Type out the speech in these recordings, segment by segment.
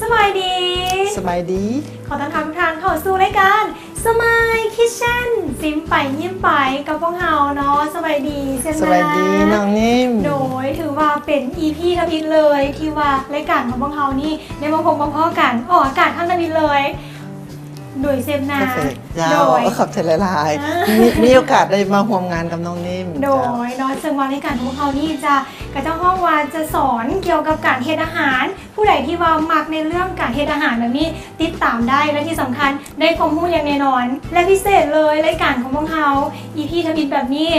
ສະບາຍດີ ສະບາຍດີ ຂໍຕ້ອນຮັບທຸກທ່ານເຂົ້າສູ່ລາຍການ Smile Kitchen ຊິມໄປຍິ້ມໄປກັບພວກເຮົາເນາະ. ສະບາຍດີເຊຟນາ ສະບາຍດີນ້ອງນິມ. ໂດຍ ຖືວ່າເປັນອີພີທຳອິດເລີຍ ທີ່ວ່າລາຍການຂອງພວກເຮົານີ້ໄດ້ມາພົບມາພໍ້ກັນ ອອກອາກາດຄັ້ງທຳອິດເລີຍ ໂດຍເຊຟນາ. ເຈົ້າ ໂດຍ ຂອບໃຈຫຼາຍໆ ມີ ມີໂອກາດໄດ້ມາຮ່ວມງານກັບນ້ອງນິມ. ໂດຍເນາະ ເຊິ່ງວ່າລາຍການຂອງພວກເຮົານີ້ຈະ ເຂົາເຈົ້າຮ້ອງວ່າຈະສອນກ່ຽວກັບການເຮັດອາຫານ. ຜູ້ໃດທີ່ວ່າມັກໃນເລື່ອງການເຮັດອາຫານແບບນີ້ ຕິດຕາມໄດ້ ແລະ ທີ່ສຳຄັນໄດ້ຄວາມຮູ້ຢ່າງແນ່ນອນ ແລະ ພິເສດເລີຍ ລາຍການຂອງພວກເຮົາ ອີພີທຳອິດແບບນີ້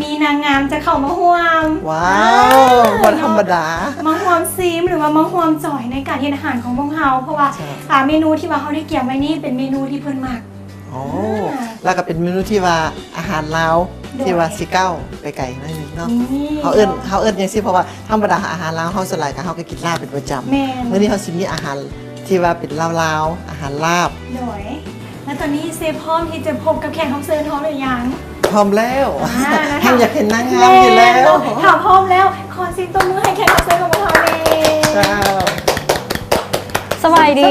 ມີນາງງາມຈະເຂົ້າມາຮ່ວມ. ວ້າວ ອ່າ ບໍ່ທຳມະດາ ມາຮ່ວມຊີມ ຫຼືວ່າມາຮ່ວມຈອຍໃນການເຮັດອາຫານຂອງພວກເຮົາ ເພາະວ່າ ເຈົ້າ ອ່າ ເມນູທີ່ວ່າເຮົາໄດ້ກຽມໄວ້ນີ້ເປັນເມນູທີ່ເພິ່ນມັກ. ອໍ ອ່າ ແລ້ວກໍເປັນເມນູທີ່ວ່າອາຫານລາວ ໂດຍ ທີ່ວ່າຊິກ້າວໄປໄກໜ້ອຍໜຶ່ງເນາະ. ນີ້ ເຮົາເອີ້ນ ເຮົາເອີ້ນຈັ່ງຊີ້ ເພາະວ່າທຳມະດາອາຫານລາວເຮົາສ່ວນຫຼາຍກໍເຮົາກໍກິນລາບເປັນປະຈຳ. ແມ່ນ ມື້ນີ້ເຮົາຊິມີອາຫານທີ່ວ່າເປັນລາວໆ ອາຫານລາບ. ໂດຍ ແລ້ວຕອນນີ້ເຊຟພ້ອມທີ່ຈະພົບກັບແຂກຮັບເຊີນເຮົາຫຼືຍັງ? ພ້ອມແລ້ວ ອ່າ ແລ້ວ ທ່ານຢາກເຫັນນາງງາມຢູ່ແລ້ວ. ຖ້າພ້ອມແລ້ວ ຂໍສຽງຕົບມືໃຫ້ແຂກຮັບເຊີນຂອງພວກເຮົາແດ່. ເຈົ້າ ສະບາຍດີ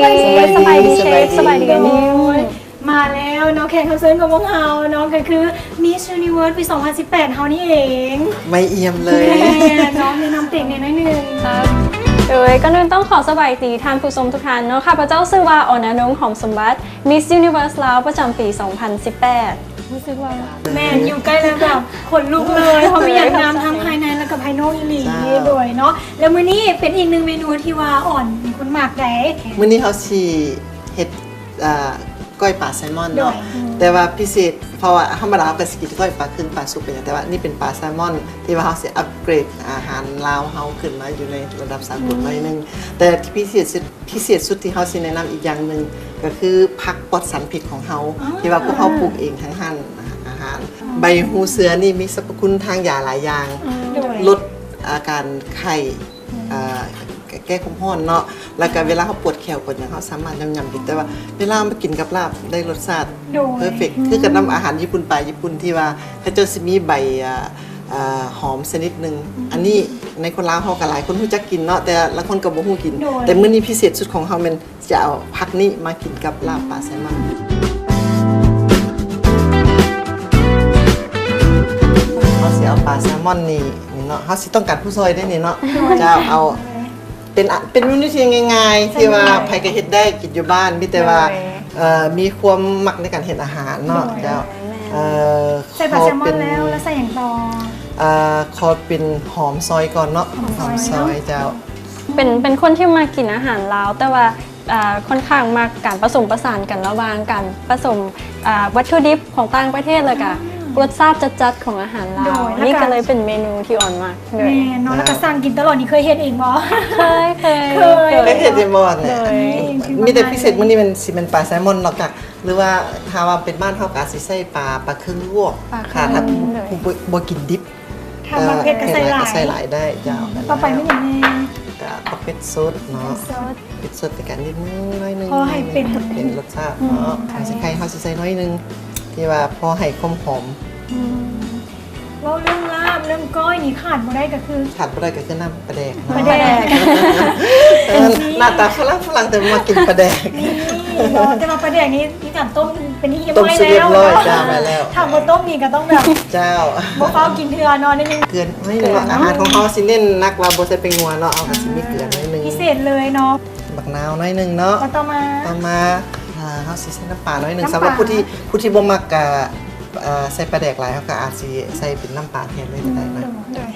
ສະບາຍດີ ສະບາຍດີເຊຟ ສະບາຍດີ ສະບາຍດີ ໂດຍ ມາແລ້ວເນາະ ແຂກຮັບເຊີນຂອງພວກເຮົາເນາະ ກໍຄື Miss Universe ປີສອງພັນສິບແປດ ເຮົານີ້ເອງ. ໃໝ່ອ່ຽມເລີຍ ແມ່ນເນາະ ແນະນຳຕົວເອງແດ່ໜ້ອຍໜຶ່ງ. ໂດຍ ກ່ອນອື່ນຕ້ອງຂໍສະບາຍດີທ່ານຜູ້ຊົມທຸກທ່ານເນາະ. ຂ້າພະເຈົ້າຊື່ວ່າ ອອນອານົງ ຫອມສົມບັດ Miss Universe ລາວ ປະຈຳປີສອງພັນສິບແປດ. ຮູ້ສຶກວ່າ ແມ່ນ ຢູ່ໃກ້ແລ້ວແບບຂົນລຸກເລີຍ ເພາະມີຫຍັງງາມທັງພາຍໃນ ແລະ ກໍພາຍນອກອີ່ຫຼີ. ເຈົ້າ ໂດຍເນາະ ແລ້ວມື້ນີ້ເປັນອີກໜຶ່ງເມນູທີ່ວ່າອອນເປັນຄົນມັກໃດ໋. ມື້ນີ້ເຮົາຊິເຮັດ ອ່າ ກ້ອຍປາໄຊມອນເນາະ. ໂດຍ ແຕ່ວ່າພິເສດ ເພາະວ່າທຳມະດາເຮົາກໍຊິກິນກ້ອຍປາຄຶ່ງ ປາສຸກເປັນຫຍັງ ແຕ່ວ່ານີ້ເປັນປາໄຊມອນ ທີ່ວ່າເຮົາຊິອັບເກຣດອາຫານລາວເຮົາຂຶ້ນມາຢູ່ໃນລະດັບສາກົນໜ້ອຍໜຶ່ງ. ອືມ ແຕ່ທີ່ພິເສດສຸດ ພິເສດສຸດທີ່ເຮົາຊິແນະນຳອີກຢ່າງໜຶ່ງ ກໍຄືຜັກປອດສານພິດຂອງເຮົາ ອໍ ທີ່ວ່າພວກເຮົາປູກເອງທັງຮ້ານອາຫານ. ອໍ ໃບຫູເສືອນີ້ມີສັບພະຄຸນທາງຢາຫຼາຍຢ່າງ. ອໍ ໂດຍ ລົດອາການໄຂ້ ອືມ ອ່າ ແກ້ຄວາມຮ້ອນເນາະ ແລ້ວກໍເວລາເຮົາປວດແຂ້ວປວດຫຍັງ ເຮົາສາມາດຫຍ້ຳໆກິນ. ແຕ່ວ່າເວລາມາກິນກັບລາບໄດ້ລົດຊາດ ໂດຍ ເພີເຟັກ ອືມ ຄືກັນນຳອາຫານຍີ່ປຸ່ນ ປາຍີ່ປຸ່ນ ທີ່ວ່າເຂົາເຈົ້າຊິມີໃບ ອ່າ ອ່າ ຫອມຊະນິດໜຶ່ງ. ອືມ ອັນນີ້ໃນຄົນລາວເຮົາກໍຫຼາຍຄົນຮູ້ຈັກກິນເນາະ ແຕ່ລາງຄົນກໍບໍ່ຮູ້ກິນ. ໂດຍ ແຕ່ມື້ນີ້ພິເສດສຸດຂອງເຮົາແມ່ນ ຈະເອົາຜັກນີ້ມາກິນກັບລາບປາແຊມອນ. ເຮົາຊິເອົາປາແຊມອນນີ້ ນີ້ເນາະ ເຮົາຊິຕ້ອງການຜູ້ຊ່ອຍເດ້ນີ້ເນາະ. ໂດຍ ເຈົ້າ ເອົາ ເປັນ ເປັນເມນູທີ່ງ່າຍໆ ໂດຍ ທີ່ວ່າໃຜກໍເຮັດໄດ້ ກິນຢູ່ບ້ານ ມີແຕ່ວ່າ ໂດຍ ເອີ ມີຄວາມມັກໃນການເຮັດອາຫານເນາະ. ໂດຍ ເຈົ້າ ແມ່ນ ເອີ ໃສ່ປາແຊມອນແລ້ວ ແລ້ວໃສ່ຫຍັງຕໍ່? ເອີ ຂໍເປັນຫອມຊອຍກ່ອນເນາະ. ຫອມຊອຍ ຫອມຊອຍເນາະ ເຈົ້າ. ເປັນ ເປັນຄົນທີ່ມັກກິນອາຫານລາວ ແຕ່ວ່າ ອ່າ ຂ້ອນຂ້າງມັກການປະສົມປະສານກັນລະຫວ່າງການປະສົມ ອ່າ ວັດຖຸດິບຂອງຕ່າງປະເທດ ແລ້ວກະ ອ່າ ລົດຊາດຈັດໆຂອງອາຫານລາວ. ໂດຍ ນີ້ກໍເລີຍເປັນເມນູທີ່ອອນມັກ. ໂດຍ ແມ່ນເນາະ ແລ້ວກໍສັ່ງກິນຕະຫຼອດ. ນີ້ເຄີຍເຮັດເອງບໍ່? ເຄີຍ ເຄີຍ ເຄີຍ ເຄີຍເຮັດເອງບໍ່? ໂດຍ ມີແຕ່ພິເສດມື້ນີ້ແມ່ນ ຊິແມ່ນປາແຊມອນເນາະ. ກະ ຫຼືວ່າຖ້າວ່າເປັນບ້ານເຮົາກໍອາດຊິໃສ່ປາ ປາເຄິ່ງລວກ ປາເຄິ່ງ ຖ້າ ຖ້າຜູ້ ໂດຍ ຜູ້ບໍ່ ບໍ່ກິນດິບ. ຖ້າມັກເຜັດກໍໃສ່ຫຼາຍ ເຜັດຫຼາຍກໍໃສ່ຫຼາຍໄດ້ເຈົ້າ. ອືມ ຕໍ່ໄປມີຫຍັງແດ່? ກະຜັກເຜັດສົດເນາະ. ຜັກເຜັດສົດ ເຜັດສົດໃນການນິດໜຶ່ງ ໜ້ອຍໜຶ່ງ ພໍໃຫ້ເປັນ ເປັນລົດຊາດເນາະ. ອືມ ຂາຍຊິໄຄເຮົາຊິໃສ່ໜ້ອຍໜຶ່ງ ທີ່ວ່າພໍໃຫ້ຄວາມຫອມ. ອືມ ເວົ້າເລື່ອງລາບເລື່ອງກ້ອຍນີ້ຂາດບໍ່ໄດ້ກໍຄື ຂາດບໍ່ໄດ້ກໍຄືນ້ຳປາແດກເນາະ. ປາແດກ ເອີ ໜ້າຕາຝຣັ່ງໆ ແຕ່ວ່າມັກກິນປາແດກ. ນີ້ເນາະ ແຕ່ວ່າປາແດກນີ້ ມີການຕົ້ມເປັນທີ່ຮຽບຮ້ອຍແລ້ວ. ຕົ້ມສຸກຮຽບຮ້ອຍ ເຈົ້າ ແມ່ນແລ້ວ. ຖ້າບໍ່ຕົ້ມນີ້ກໍຕ້ອງແບບ ເຈົ້າ ບໍ່ຟ້າວກິນເທື່ອເນາະ. ນິດໜຶ່ງ ເກືອໜ້ອຍໜຶ່ງເນາະ. ໂອເຄ ອາຫານຂອງເຮົາຊິເນັ້ນໜັກວ່າບໍ່ໃສ່ແປ້ງນົວເນາະ. ເຮົາກໍຊິມີເກືອໜ້ອຍໜຶ່ງ ພິເສດເລີຍເນາະ. ບັກນາວໜ້ອຍໜຶ່ງເນາະ. ແລ້ວຕໍ່ມາ ຕໍ່ມາ ອ່າ ເຮົາຊິໃສ່ນ້ຳປາໜ້ອຍໜຶ່ງ. ນ້ຳປາ ສຳລັບຜູ້ທີ່ ຜູ້ທີ່ບໍ່ມັກ ກະ ເອີ ໃສ່ປາແດກຫຼາຍ ເຮົາກໍອາດຊິໃສ່ເປັນນ້ຳປາແທນເລີຍກໍໄດ້ເນາະ. ອືມ ໂດຍ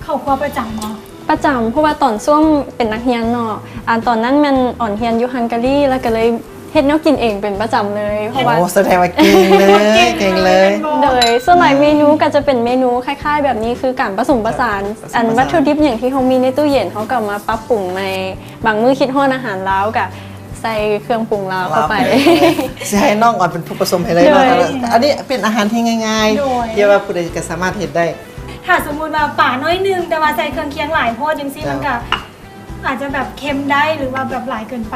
ເຂົ້າຄົວປະຈຳບໍ່? ປະຈຳ ເພາະວ່າຕອນຊ່ວງເປັນນັກຮຽນເນາະ ອາ ຕອນນັ້ນແມ່ນອອນຮຽນຢູ່ຮັງກາຣີ ແລ້ວກໍເລີຍເຮັດແນວກິນເອງເປັນປະຈຳເລີຍ. ເພາະວ່າ ໂອ້ ສະແດງວ່າເກັ່ງເລີຍ ເກັ່ງເລີຍ. ໂດຍ ສ່ວນຫຼາຍເມນູກໍຈະເປັນເມນູຄ້າຍໆແບບນີ້ ຄືການປະສົມປະສານ ປະສົມປະສານ ອັນວັດຖຸດິບຫຍັງທີ່ເຮົາມີໃນຕູ້ເຢັນ ເຮົາກໍເອົາມາປັບປຸງໃໝ່. ບາງມື້ຄິດຮອດອາຫານລາວ ກໍໃສ່ເຄື່ອງປຸງລາວເຂົ້າໄປ. ລາວເຂົ້າໄປ ຊິໃຫ້ນ້ອງອອນເປັນຜູ້ປະສົມໃຫ້ເລີຍເນາະ. ໂດຍ ອັນນີ້ເປັນອາຫານທີ່ງ່າຍໆ ໂດຍ ທີ່ວ່າຜູ້ໃດກໍສາມາດເຮັດໄດ້. ຖ້າສົມມຸດວ່າປາໜ້ອຍໜຶ່ງ ແຕ່ວ່າໃສ່ເຄື່ອງຄຽງຫຼາຍໂພດຈັ່ງຊີ້ ເຈົ້າ ມັນກະອາດຈະແບບເຄັມໄດ້ ຫຼືວ່າແບບຫຼາຍເກີນໄປ?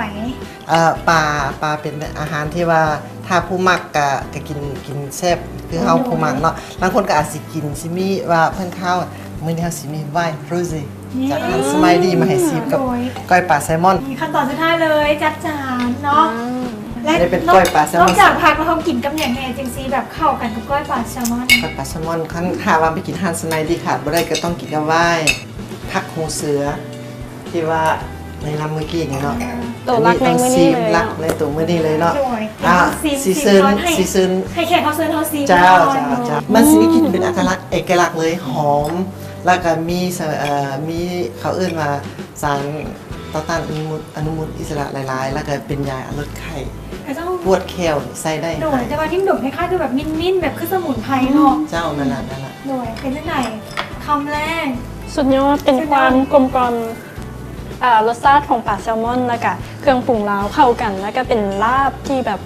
ເອີ ປາ ປາເປັນອາຫານທີ່ວ່າ ຖ້າຜູ້ມັກກະ ກະກິນ ກິນແຊບຄືເຮົາ ໂດຍ ຜູ້ມັກເນາະ. ລາງຄົນກະອາດຊິກິນ ຊິມີວ່າເພິ່ນຄາວ. ມື້ນີ້ເຮົາຊິມີ wine rosé. ຈາກຫັ້ນສະໄມດີມາໃຫ້ຊີມກັບ ໂດຍ ກ້ອຍປາແຊມອນ. ນີ້ຂັ້ນຕອນສຸດທ້າຍເລີຍ ຈັດຈານເນາະ. ແລະ ນີ້ເປັນກ້ອຍປາແຊມອນ ນອກຈາກຜັກແລ້ວ ເຮົາກິນກັບຫຍັງແດ່ຈັ່ງຊິແບບເຂົ້າກັນກັບກ້ອຍປາແຊມອນ? ກ້ອຍປາແຊມອນ ຄັນຖ້າວ່າໄປກິນຮ້ານສະໄມດີ ຂາດບໍ່ໄດ້ກໍຕ້ອງກິນກັບຫວາຍ ຜັກຫູເສືອ ທີ່ວ່າແນະນຳມື້ກີ້ນີ້ເນາະ. ໂຕຫຼັກໃນມື້ນີ້ເລີຍເນາະ ຫຼັກໃນໂຕມື້ນີ້ເລີຍເນາະ. ໂດຍ ອ່າ ຊິເຊີນ ຊິເຊີນ ໃຫ້ແຂກຮັບເຊີນເຮົາຊີມ. ເຈົ້າ ເຈົ້າ ເຈົ້າ. ມັນຊິມີກິ່ນເປັນອັດຕະລັກເອກະລັກເລີຍ ຫອມ ແລ້ວກໍມີ ເອີ ມີ ເຂົາເອີ້ນວ່າ ສານຕ້ານຕ້ານອະນຸມູນ ອະນຸມູນອິດສະຫຼະຫຼາຍໆ ແລ້ວກໍເປັນຢາລົດໄຂ້ ປວດແຂ້ວນີ້ໃຊ້ໄດ້. ໂດຍ ແຕ່ວ່າທິມດົມຄ້າຍໆ ຄືແບບມິນໆ ແບບຄືສະໝຸນໄພເນາະ. ເຈົ້າ ແມ່ນລະ ແມ່ນລະ. ໂດຍ ເປັນຈັ່ງໃດ ຄຳແລກ? ສຸດຍອດ ເປັນຄວາມກົມກ່ອມ ເອີ ລົດຊາດຂອງປາແຊລມອນ ແລ້ວກະເຄື່ອງປຸງລາວເຂົ້າກັນ ແລ້ວກະເປັນລາບທີ່ແບບ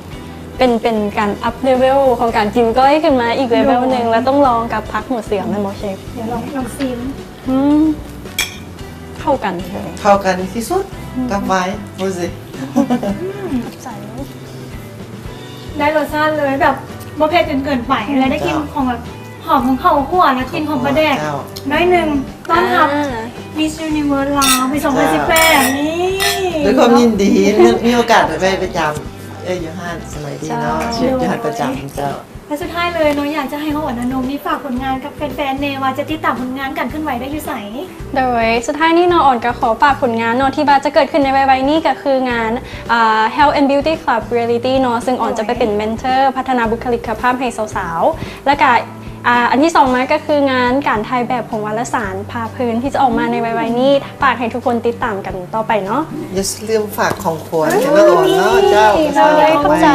ເປັນ ເປັນການອັບເລເວວຂອງການກິນກ້ອຍຂຶ້ນມາອີກເລເວວໜຶ່ງ. ໂດຍ ແລ້ວຕ້ອງລອງກັບຜັກຫູເສືອແມ່ນບໍ່ເຊຟ? ດຽວລອງ ລອງຊີມ. ອືມ ເຂົ້າກັນເລີຍ ເຂົ້າກັນທີ່ສຸດ ອືມ ກັບຫວາຍ ບໍ່ຊິ ອືມ ຂອບໃຈ. ໄດ້ລົດຊາດເລີຍ ແບບບໍ່ເຜັດຈົນເກີນໄປ ແລະ ໄດ້ກິ່ນຂອງແບບຫອມຂອງເຂົ້າຂົ້ວ ແລະ ກິ່ນຂອງປາແດກ ເຈົ້າ ໜ້ອຍໜຶ່ງ. ຕ້ອນຮັບ ອ່າ Miss Universe ລາວປີສອງພັນສິບແປດ ເຈົ້າ ນີ້ ດ້ວຍຄວາມຍິນດີ ມີ ມີໂອກາດໄປ ໄປຢາມເອື້ອຍຢູ່ຮ້ານສະໄມດີເນາະ. ເຈົ້າ ເຊຟຢູ່ຮ້ານປະຈຳ ເຈົ້າ. ແລະ ສຸດທ້າຍເລີຍເນາະ ຢາກຈະໃຫ້ນ້ອງອອນອານົງນີ້ຝາກຜົນງານກັບແຟນໆ ແດ່ວ່າຈະຕິດຕາມຜົນງານການເຄື່ອນໄຫວໄດ້ຢູ່ໃສ? ໂດຍ ສຸດທ້າຍນີ້ເນາະ ອອນກໍຂໍຝາກຜົນງານເນາະ ທີ່ວ່າຈະເກີດຂຶ້ນໃນໄວໆນີ້ ກໍຄືງານ ອ່າ Health and Beauty Club Reality ເນາະ ເຊິ່ງອອນຈະໄປເປັນເມັນເທີພັດທະນາບຸກຄະລິກກະພາບໃຫ້ສາວໆ ແລ້ວກະ ອ່າ ອັນທີສອງມາກໍຄືງານການຖ່າຍແບບຂອງວາລະສານພາເພີນ ທີ່ຈະອອກມາໃນໄວໆນີ້ ຝາກໃຫ້ທຸກຄົນຕິດຕາມກັນຕໍ່ໄປເນາະ. ຢ່າລືມຝາກຂອງຂວັນໃຫ້ນ້ອງອອນເນາະ. ເຈົ້າ ເຈົ້າ ຂອບໃຈ.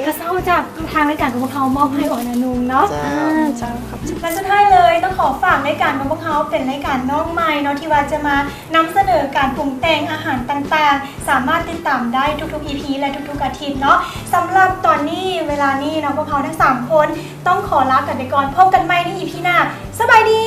ກະເຊົາຈາກທາງລາຍການຂອງພວກເຮົາມອບໃຫ້ອອນອານົງເນາະ. ເຈົ້າ ເຈົ້າ ຂອບໃຈ. ແລະ ສຸດທ້າຍເລີຍ ຕ້ອງຂໍຝາກລາຍການຂອງພວກເຮົາ ເປັນລາຍການນ້ອງໃໝ່ເນາະ ທີ່ວ່າຈະມານຳສະເໜີການປຸງແຕ່ງອາຫານຕ່າງໆ ສາມາດຕິດຕາມໄດ້ທຸກໆ ອີພີ ແລະ ທຸກໆ ອາທິດເນາະ. ສຳລັບຕອນນີ້ ເວລານີ້ເນາະ ພວກເຮົາທັງສາມຄົນ ຕ້ອງຂໍລາກັນໄປກ່ອນ. ພົບກັນໃໝ່ໃນ ອີພີ ໜ້າ. ສະບາຍດີ.